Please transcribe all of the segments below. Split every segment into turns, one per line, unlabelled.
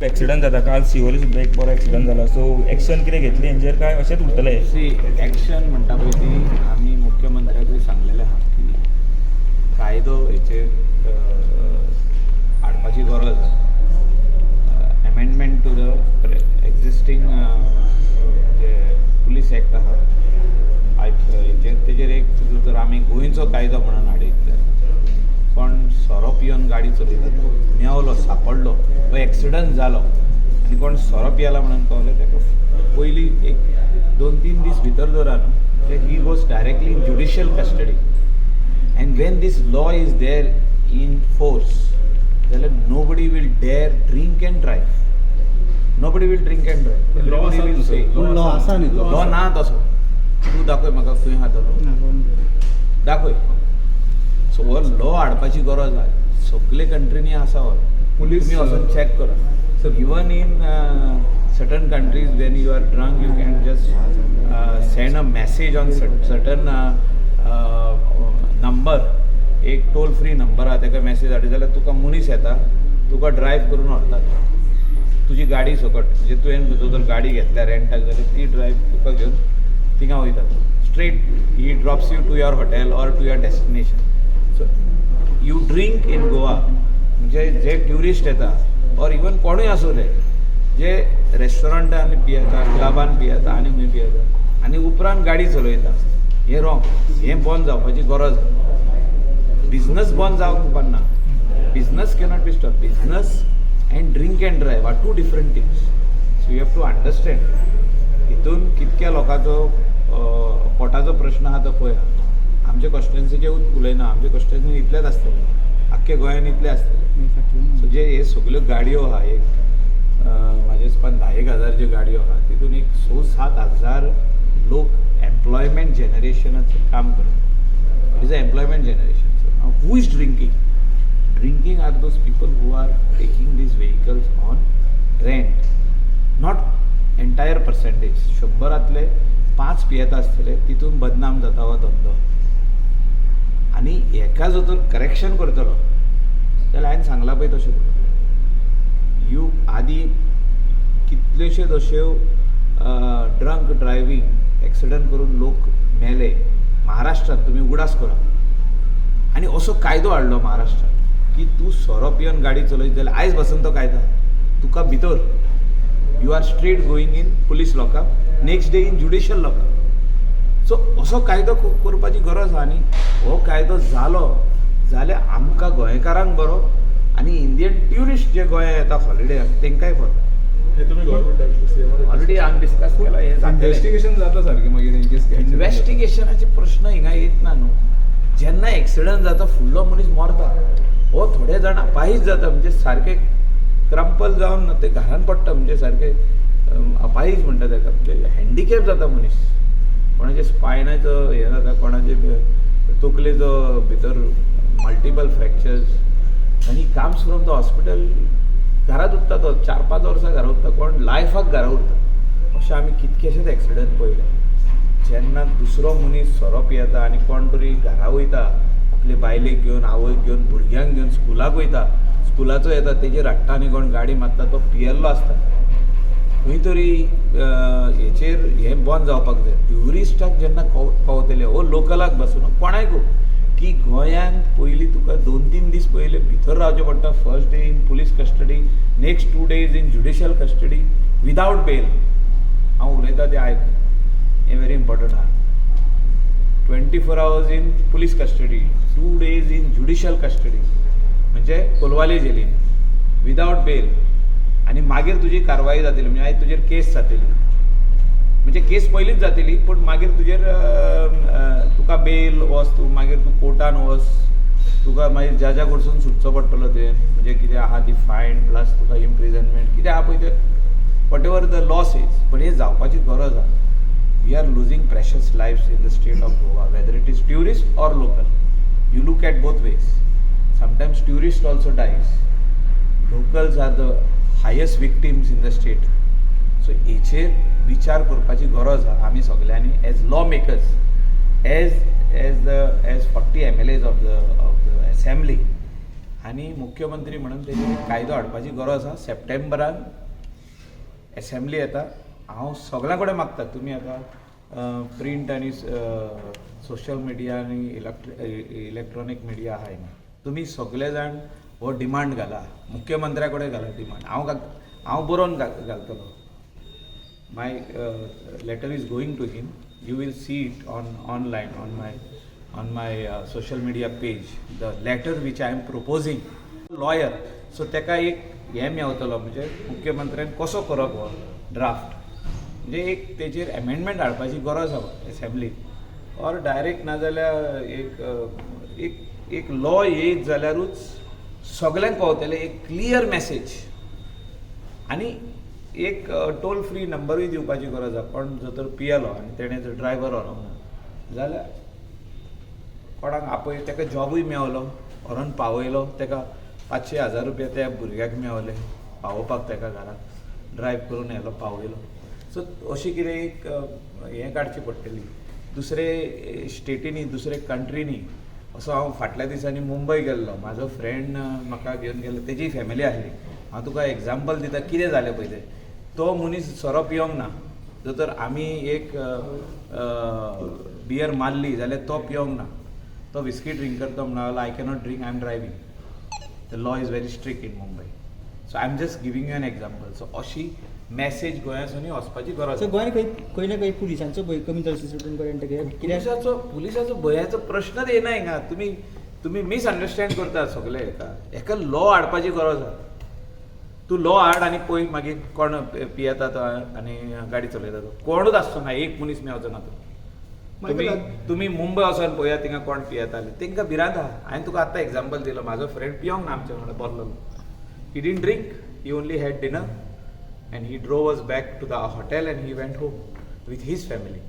खूब एक्सिडंट जाता. काल सिवोली सुद्दां एक बरो एक्सिडंट जाला. सो एक्शन कितें घेतली हेंचेर काय अशेंच उरतलें?
सी, एक्शन म्हणटा पळय ती आमी मुख्यमंत्र्याकूय सांगलेलें आहा की कायदो हेचेर हाडपाची गरज आहा, amendment to the existing J police act आहा हेचेर, तेजेर एक जर आमी गोंयचो कायदो म्हणून हाडीत जाल्यार, कोण सोरो पिवन गाडी चलयता तो मेवलो, सापडलो वा एक्सिडंट जालो आनी कोण सोरो पियेला म्हणून कळ्ळें, ताका पयलीं एक 2-3 दीस भितर दवरा न्हू, ते he goes directly in judicial custody. And when this law is there in force जाल्यार nobody will dare drink and drive. Nobody will drink and drive.
Law आसा तसो.
पूण लॉ आसा न्ही तो.
लॉ ना तसो. तूं दाखय म्हाका, खंय आहा तो लॉ, दाखय. सो हो लॉ हाडपाची गरज आहा. सगळे कंट्रीनी आसा हो.
पुलीस,
तुमी वचून चॅक करा. Even in certain countries, when you are drunk, you can just send a message on certain number. एक टोल फ्री नंबर आहा, ताका मॅसेज धाडली जाल्यार तुका मनीस येता, तुका ड्रायव्ह करून व्हरता तुजी गाडी सकट. म्हणजे तुवें खंयचो जर गाडी घेतल्या रेंटाक जाल्यार ती ड्रायव्ह तुका घेवन थिंगा वयता. Straight he drops you to your hotel or to your destination. So you drink in Goa, म्हणजे जे ट्युरिस्ट येता ऑर इवन कोणूय आसूं ते जे रेस्टॉरंटान पियेता, क्लबान पियेता आनी खंय पियेता आनी उपरांत गाडी चलयता, हें रॉंग. हें बंद जावपाची गरज आसा. बिझनस बंद जावंक उपकारना. Business cannot be stop. Business and drink and drive are two different things, so you have to understand. हितून कितक्या लोकांचो पोटाचो प्रश्न आहा तो पळया. आमच्या कॉन्स्टिट्युएन्सीचे उलयना, आमच्या कॉन्स्टिट्युएन्सी इतलेच आसतले, आख्खे गोंयान इतले आसतले. सो जे हे सगल्यो गाडयो आहा, एक म्हाज्या हिसपान 10,000 ज्यो गाडयो आहा, तितून एक 6-7 हजार लोक एम्प्लॉयमेंट जनरेशनाचें काम करता. It is a employment generation. So who is drinking? Drinking are those people who are taking these vehicles on rent. Not entire percentage. 100रांतले 5 पियेता आसतले, तितून बदनाम जाता हो धंदो. आनी हेका जर तर करेक्शन करतलो जाल्यार हांवें सांगलां पळय तशें तुका, you आदी कितल्योश्योच अश्यो ड्रंक ड्रायव्हींग एक्सिडंट करून लोक मेले महाराष्ट्रात, तुमी उगडास करा. आनी असो कायदो हाडलो महाराष्ट्रात की तूं सोरो पिवन गाडी चलयत जाल्यार आयज बसून तो कायदो, तुका भितर, you are straight going in police lockup, next day in judicial lockup. So असो कायदो करपाची गरज आहा. आनी हो कायदो जालो जाल्यार आमकां गोंयकारांक बरो आनी इंडियन ट्युरिस्ट जे गोंया येता हॉलिडेयाक तेंकांय बरो.
हे तुम्ही गव्हर्नमेंट सीएम
ऑलरेडी हांवें डिस्कस केला, हें जातलें.
इन्व्हेस्टिगेशन जाता सारकें मागीर इन केस?
इन्व्हेस्टिगेशनाचे प्रश्न हिंगा येत ना न्हू. जेन्ना एक्सिडंट जाता, फुडलो मनीस मरता हो थोडे जाण अपाहीज जाता, म्हणजे सारके क्रंपल जावन ते घरान पडटा, म्हणजे सारके अपाहीज म्हणटा ताका, म्हणजे हँडिकॅप जाता मनीस. कोणाचे स्पायनाचो हें जाता, कोणाचे तकलेचो भितर मल्टिपल फ्रॅक्चर्स आनी comes from the hospital, घरात उरता तो, 4-5 वर्सां घरा उरता, कोण लायफाक घरा उरता. अशें आमी कितकेशेच एक्सिडंट पळयले, जेन्ना दुसरो मनीस सोरो पियेता आनी कोण तरी घरा वयता, आपले बायलेक घेवन, आवयक घेवन, भुरग्यांक घेवन स्कुलाक वयता, स्कुलाचो येता, तेजेर हाडटा आनी कोण गाडी मारता, तो पियेल्लो आसता खंय तरी. हेचेर हें बंद जावपाक जाय. ट्युरिस्टाक जेन्ना पावतले वो लोकलाक बसून कोणायकू की गोंयांत पयलीं तुका 2-3 दीस पयले भितर रावचें पडटा. First day in police custody, next 2 days in judicial custody without bail. हांव उलयता तें आयक, हें व्हेरी इम्पॉर्टंट आहा. 24 hours in police custody, 2 days in judicial custody, म्हणजे कोलवाले जेलीन विदावट बेल, आनी मागीर तुजी कारवाई जातली. म्हणजे मागीर तुजेर केस जातली, म्हणजे केस पयलींच जातली, पूण मागीर तुजेर तुका बेल वच, तूं मागीर तूं कोर्टान वच, तुका मागीर जजा कडसून सुटचो पडटलो तुवें. म्हणजे कितें आहा ती फायन प्लस तुका इम्प्रिजनमेंट कितें आहा पळय तें, whatever the law says. पण हें जावपाची गरज आहा. We are losing precious lives in the state of Goa, whether it is tourist or local. You look at both ways. Sometimes tourist also dies. Locals are the highest victims in the state. So हेचेर विचार करपाची गरज आहा आमी सगल्यांनी as law makers, as 40 MLAs of the assembly. आनी मुख्यमंत्री म्हणून तेजेर कायदो हाडपाची गरज आसा. सप्टेंबरान एसेंब्ली येता. हांव सगल्यां कडेन मागता, तुमी आतां प्रिंट आनी सोशल मिडिया आनी इलेक्ट्रॉनीक मिडिया आहा हिंगा, तुमी सगळे जाण हो डिमांड घाला, मुख्यमंत्र्या कडेन घाला डिमांड. हांव बरोवन घालतलो. My letter is going to him. You will see it on online on my social media page, the letter which I am proposing. Lawyer, so ताका एक हें मेवतलो, म्हणजे मुख्यमंत्र्यान कसो करप हो ड्राफ्ट, म्हणजे एक तेजेर एमेंडमेंट हाडपाची गरज आसा एसेंब्लीक ऑर डायरेक्ट, नाजाल्यार एक एक एक लॉ येयत जाल्यारूच सगल्यांक पावतलें एक क्लियर मॅसेज. आनी एक टोल फ्री नंबरूय दिवपाची गरज आसा. कोण जर तर पियेलो आनी तेणें जर ड्रायव्हर व्हरूंक ना जाल्यार कोणाक आपय, ताका जॉबूय मेवलो, व्हरोन पावयलो ताका, 500 हजार रुपया त्या भुरग्याक मेवले पावोवपाक, ताका घरा ड्रायव करून येयलो, पावयलो. सो अशी कितें एक हें काडची पडटली. दुसरे स्टेटींनी, दुसरे कंट्रीनी असो, हांव फाटल्या दिसांनी मुंबय गेल्लो, म्हाजो फ्रेंड म्हाका घेवन गेल्लो, तेजी फॅमिली आसली. हांव तुका एग्जाम्पल दिता कितें जालें पळय तें. तो मनीस सोरो पियोंक ना. जर तर आमी एक बियर मारली जाल्यार तो पियोंक ना, तो विस्की ड्रिंक करता. म्हणून I cannot drink, I am driving. The law is very strict in Mumbai. So I am just giving you an example. So अशी मॅसेज गोंयासूनय वचपाची गरज
सो
आसा.
गोंयांत खंय खंय ना खंय पुलिसांचो भंय कमी जालो तुमकां कित्याक
पुलिसाचो भंयाचो प्रश्नच येना हिंगा. तुमी मिसअंडरस्टँड करता सगळे हेका. हेका लॉ हाडपाची गरज आसा. तूं लॉ हाड आनी पळय मागीर कोण पियेता तो आनी गाडी चलयता तो. कोणूच आसचो ना, एक मनीस मेवचो ना तो. तुमी मुंबय वचोन पळयात, थिंगा कोण पियेताले, तेंकां भिरांत आहा. हांवें तुका आत्तां एग्जाम्पल दिलो, म्हाजो फ्रेंड पियोंक ना, आमच्या वांगडा बसलेलो. He didn't drink, he only had dinner and he drove us back to the hotel and he went home with his family.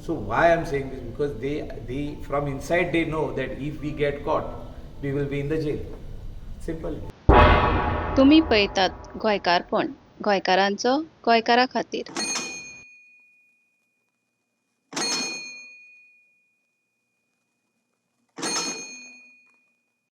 So why I'm saying this? Because they from inside they know that if we get caught, we will be in the jail. Simple.
तुमी पळयतात गोंयकारपण, गोंयकारांचो गोंयकारा खातीर.